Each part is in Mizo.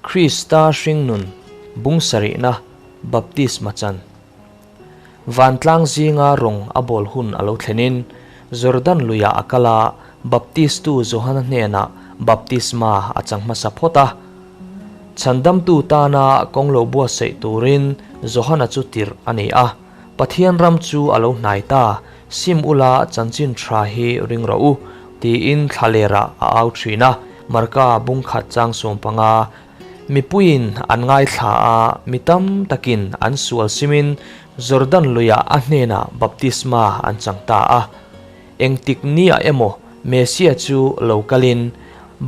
Krista hringnun bung sarihna baptisma chan. Vantlang zinga rawng a bawl hun a lo thlenin Jordan luiah a kal a, Baptistu Johana hnenah baptisma a chang hmasa phawt a. Chhandamtu tana kawng lo buatsaih turin Johana chu tirh a ni a, Pathian ram chu a lo hnai ta, sim ula chanchin tha hi ring rawh u, tiin thlalerah a au thin a, Marka bungkhat chang 15. Mipuiin an ngaithla a, mi tam takin an sual simin Jordan luiah a hnenah baptisma an chang ta a. Engtik nia emaw Messia chu lo kalin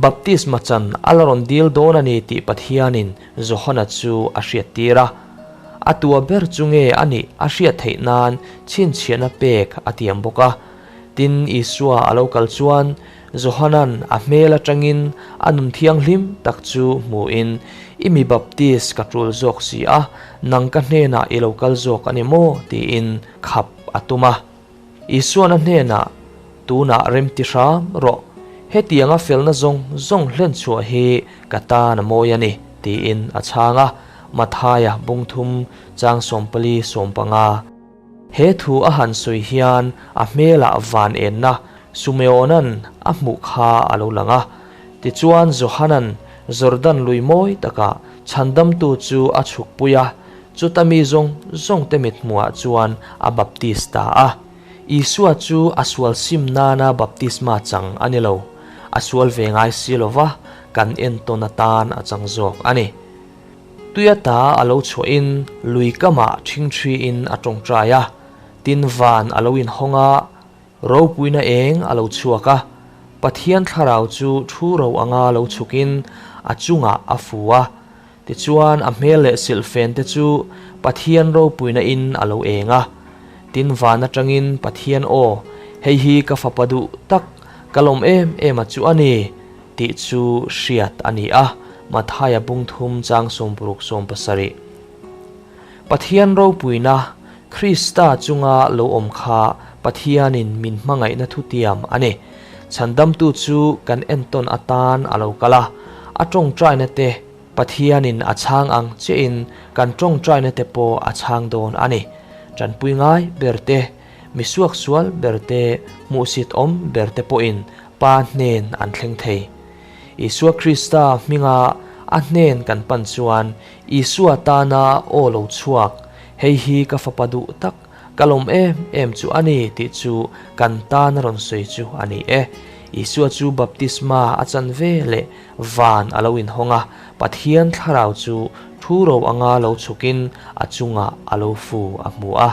baptisma chan a la rawn dil dawn a ni tih Pathianin Johana chu a hriattir a. A tua ber chu nge a nih a hriat theih nan chhinchhiahna pek a tiam bawk a. Tin, Isua a lo kal chuan Johanan a hmel atangin a nun thianghlim tak chu hmuhin, I mi baptis ka tul zawk si a, nang ka hnenah i lo kal zawk a ni maw? tiin khap a tum a. Isuan a hnenah, Tunah remti hram rawh, hetianga felna zawng zawng hlen chhuah hi ka tan a mawi a ni, tiin a chhang a, Mathaia bungthum chang 14 15. He thu a han sawi hian a hmelah van enna Sumeona'n a hmuh kha a lo lang a. Tichuan Johana'n Jordan lui mawi takah chhandamtu chu a chhukpui a, chuta mi zawng zawngte mithmuhah chuan a baptis ta a. Isua chu a sual sim nana baptisma chang a ni lo, a sual ve ngai si lova kan entawn atan a chang zawk a ni. Tuia ta a lo chhuahin lui kamah ṭhingṭhiin a ṭawngṭai a, tin van a lo inhawng a, ropuina eng a lo chhuak a, Pathian thlarau chu thu ro anga lo chhukin a chungah a fu a, tichuan a hmel leh silhfen te chu Pathian ropuina in a lo eng a, tin van aṭangin Pathian aw, hei hi ka fapa duh tak, ka lawm em em a chu a ni. Tih chu hriat a ni a, Mathaia bungthum chang 60 70. Pathian ropuina, Krista chunga lo awm kha Pathianin min hmangaihna thutiam a ni. Chhandamtu chu kan entawn atan a lo kal a, a tawngtaina te Pathianin a chhang ang chiahin kan tawngtaina te pawh a chhang dawn a ni. Tanpui ngai ber te, mi suaksual ber te, hmuhsit awm ber te pawhin Pa hnen an thleng thei. Isua Krista hminga a hnen kan pan chuan Isua tana aw lo chhuak, Hei hi ka fapa duh tak, ka lawm em em chu a ni tih chu kan tana rawn sawi chu a ni e. Isua chu baptisma a chan ve leh van a lo inhawng a, Pathian thlarau chu thu ro anga lo chhukin a chungah a lo fu a hmu a.